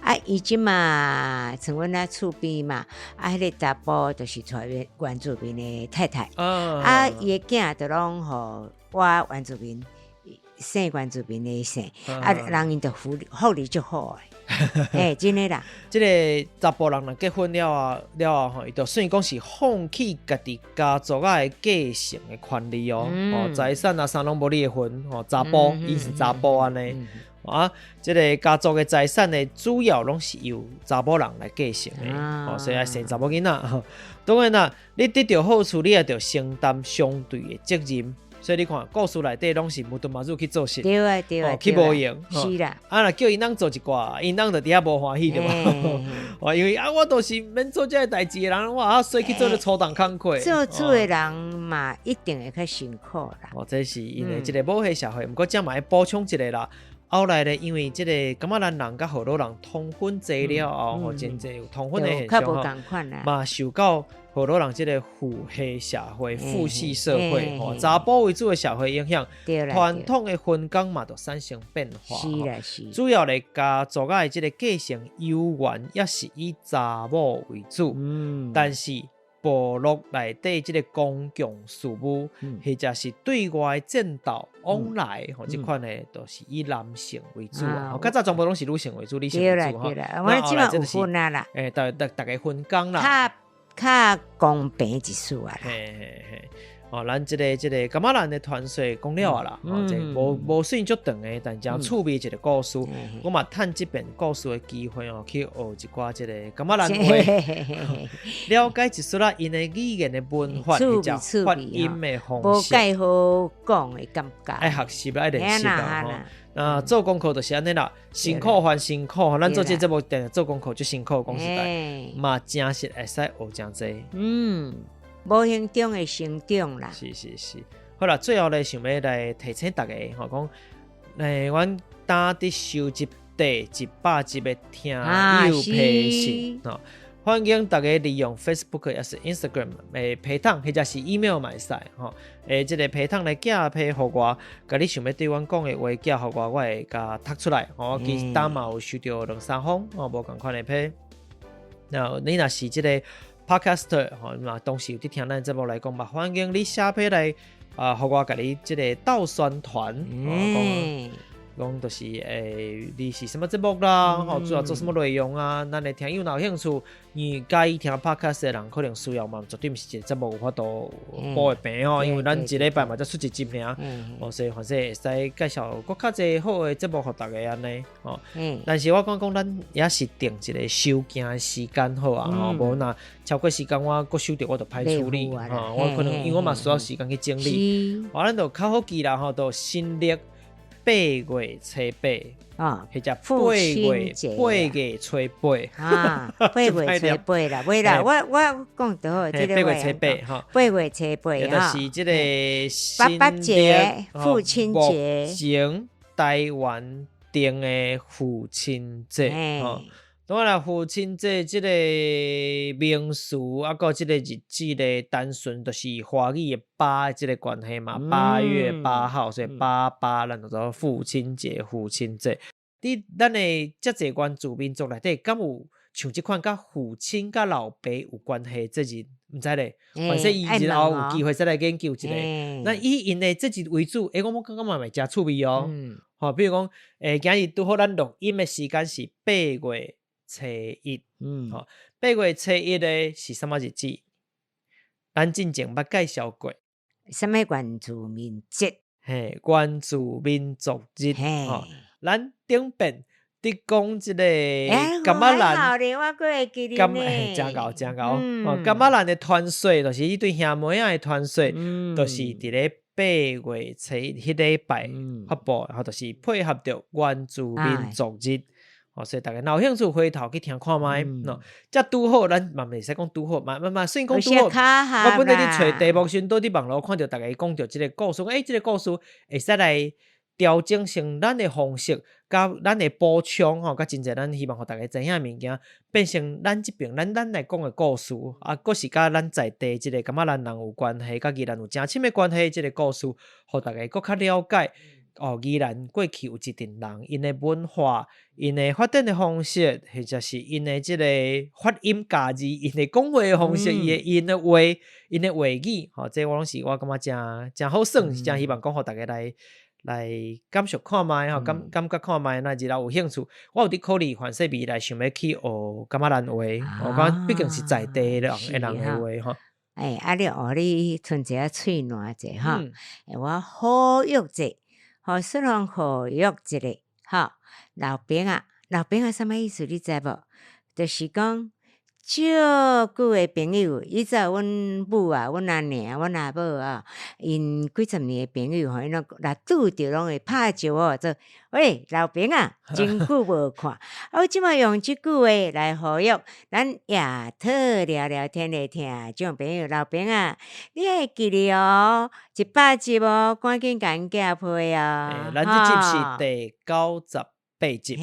啊，伊這馬像阮仔厝邊嘛，啊，彼个查埔就是娶原住民的太太。啊，伊的囝就攏予我原住民。姓原住民的姓，啊，人𪜶就福利福利足好的，欸，真的啦。這个查埔人若結婚了後吼，伊就算講是放棄家己家族仔的繼承的權利哦，哦，財產啊啥攏無你的份，吼，查埔伊是查埔按呢，啊，這个家族的財產呢，主要攏是由查某人來繼承的，哦，所以愛生查某囡仔。當然啦，你得著好處，你也著承擔相對的責任。所以你看，故事內底攏是母敦媽祖去做事，對啊對啊，去無閒，是啦。啊，若叫𪜶翁做一寡，𪜶翁就佇遐無歡喜對無？哦，因為啊，我都是免做這个代誌的人，我啊，所以去做咧粗重工課。做主的人嘛，一定會較辛苦啦。哦，這是因為這个母系社會，毋過這嘛愛補充一下啦。後來咧，因為這个感覺咱人佮河洛人通婚濟了後，吼，真濟有通婚的現象吼，嘛受到河洛人這个父系社會、父系社會吼，查埔為主的社會影響，傳統的分工嘛，就產生變化。是啦，是。主要咧家族仔的這个繼承猶原也是以查某為主，但是部落內底這个公共事務，或者是對外戰鬥往來，吼，這款的都是以男性為主啊。較早全部攏是女性為主，女性為主吼。我這馬有分啊啦。欸，逐家分工啦。較公平一絲啊啦。嘿嘿嘿。哦，咱這个噶瑪蘭的傳說講了啊啦，哦，這無算足長的，但誠趣味一个故事。我嘛趁這遍故事的機會哦，去學一寡這个噶瑪蘭話，了解一絲仔𪜶的語言的文化，或者發音的方式。無蓋好講的感覺。愛學習，愛練習啦吼。啊，做功課就是按呢啦，辛苦還辛苦，咱做這節目定定做功課足辛苦，講實在，嘛誠實會使學誠濟。無形中的成長啦。是是是，好啦，最後咧想欲來提醒大家吼，講，阮今佇收集第100集的聽友批信吼，歡迎大家利用 Facebook 抑是 Instagram 的批統，或者是 email 嘛會使吼，這个批統來寄批予我，共你想欲對阮講的話寄予我，我會共讀出來。吼，其實今嘛有收著兩三封，吼，無仝款的批。那你若是這个 Podcaster 吼，嘛當時有佇聽咱節目來講嘛，歡迎你寫批來啊，予我共你這个鬥宣傳，講講就是你是啥物節目啦，吼，主要做啥物內容啊？咱的聽友若有興趣，你佮意聽 Podcast 的人，可能需要嘛，絕對毋是一個節目有法度補會平吼，因為咱一禮拜嘛才出一集爾，哦，所以反正會使介紹閣較濟好的節目予大家按呢，吼。但是我感覺講咱也是定一個收件的時間好啊，吼，無若超過時間我閣收著我就歹處理，吼，我可能因為我嘛需要時間去整理，我咱就較好記啦，吼，就新曆8月初8啊，或者8月初八啊，8月初八啦，袂啦，我講著好，這個8月初八吼，8月初八就是這個爸爸節、父親節，目前台灣定的父親節吼。當然啦，父親節這個名詞啊，閣這個日子咧，單純就是華語的八這個關係嘛，8月8號，所以八八咱就做父親節、父親節。佇咱的遮濟原住民族內底，敢有像這款佮父親佮老爸有關係的節日？毋知咧，反正伊日後有機會再來研究一下。那以𪜶的節日為主，欸，我感覺嘛會誠趣味哦。吼，比如講，今日拄好咱錄音的時間是8月初1，吼，8月初1咧是啥物日子？咱進前捌介紹過。啥物原住民節？嘿，原住民族日，吼，咱頂遍佇講這個噶瑪蘭，誠𠢕誠𠢕，哦，噶瑪蘭的傳說，就是這對兄妹仔的傳說，就是佇咧8月初1彼禮拜發布，吼，就是配合著原住民族日。哦，所以大家若有興趣，回頭去聽看覓。喏，這拄好，咱嘛袂使講拄好，嘛嘛嘛算講拄好。我本來佇揣題目時，拄佇網路看著大家講著這个故事，欸，這个故事會使來調整成咱的方式，佮咱的補充吼，佮真濟咱希望予大家知影的物件，變成咱這爿咱來講的故事，啊，閣是佮咱在地這个噶瑪蘭人有關係，佮宜蘭有誠深的關係，這个故事，予大家閣較了解。哦，宜蘭過去有一陣人，𪜶的文化、𪜶的發展的方式，或者是𪜶的這个發音咬字、𪜶的講話的方式、𪜶的話語，吼，這我攏是我感覺誠誠好耍，誠希望講予大家來來感受看覓吼，感覺看覓，若日後有興趣，我有佇考慮凡勢未來想欲去學噶瑪蘭話，我講畢竟是在地人的話吼。欸，啊你學你賰一下喙瀾者吼，我呼籲者，予雙方呼籲一下，吼，老兵啊，老兵啊，啥物意思你知無？就是講足久的朋友，以前阮母啊、阮阿娘、阮阿母啊，𪜶幾十年的朋友吼，𪜶攏若拄著攏會拍招呼做，喂，老兵啊，真久無看。啊，我這擺用這句話來呼籲咱亞特聊聊天的聽眾朋友，老兵啊，你愛記得哦，100集哦，趕緊共阮寄批哦。咱這集是第98集，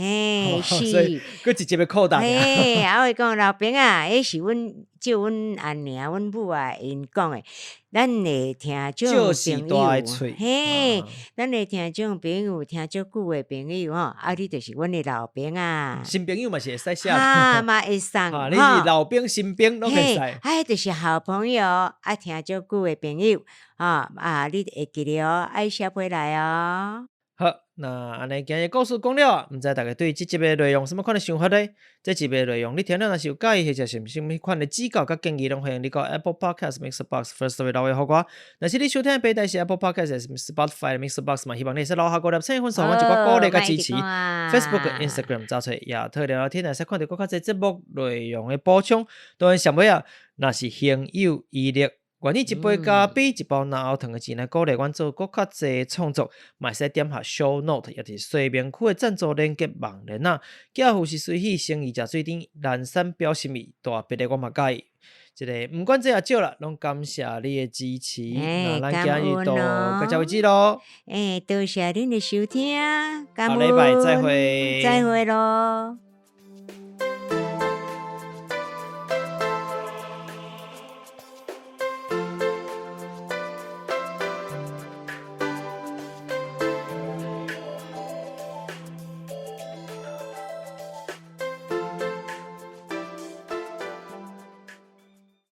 所以閣一集的擴大。嘿，啊，我講老兵啊，彼是阮照阮阿娘、阮母啊𪜶講的，咱的聽眾朋友，嘿，咱的聽眾朋友，聽足久的朋友吼，啊，你就是阮的老兵啊。新朋友嘛是會使寫，哈嘛會送，你是老兵、新兵攏會使。啊，就是好朋友，啊，聽足久的朋友，啊啊，你會記得哦，愛寫批來哦。好，那按呢今日故事講了，毋知大家對這集的內容啥物款的想法呢？這集的內容你聽了若是有佮意，或者是啥物款的指教佮建議，攏歡迎你到 Apple Podcast、MixerBox、Firstory 留言予我。若是你收聽的平台是 Apple Podcast、 Spotify、MixerBox 嘛，希望你會使留下五粒星分數，阮一寡鼓勵佮支持。Facebook、Instagram 找揣亞特聊聊天，會使看著閣較濟節目內容的補充。當然，上尾啊，若是行有餘力，願意一杯咖啡、一包奶喉糖的錢來鼓勵阮做閣較濟創作，嘛會使點下 show note，也就是說明區的贊助連結網連啊。寄付是隨喜，誠意誠水甜，懶散表心意，大筆的我嘛佮意。這个毋管濟抑少啦，攏感謝你的支持。那咱今日就到這為止囉。欸，多謝恁的收聽，下禮拜再會，再會囉。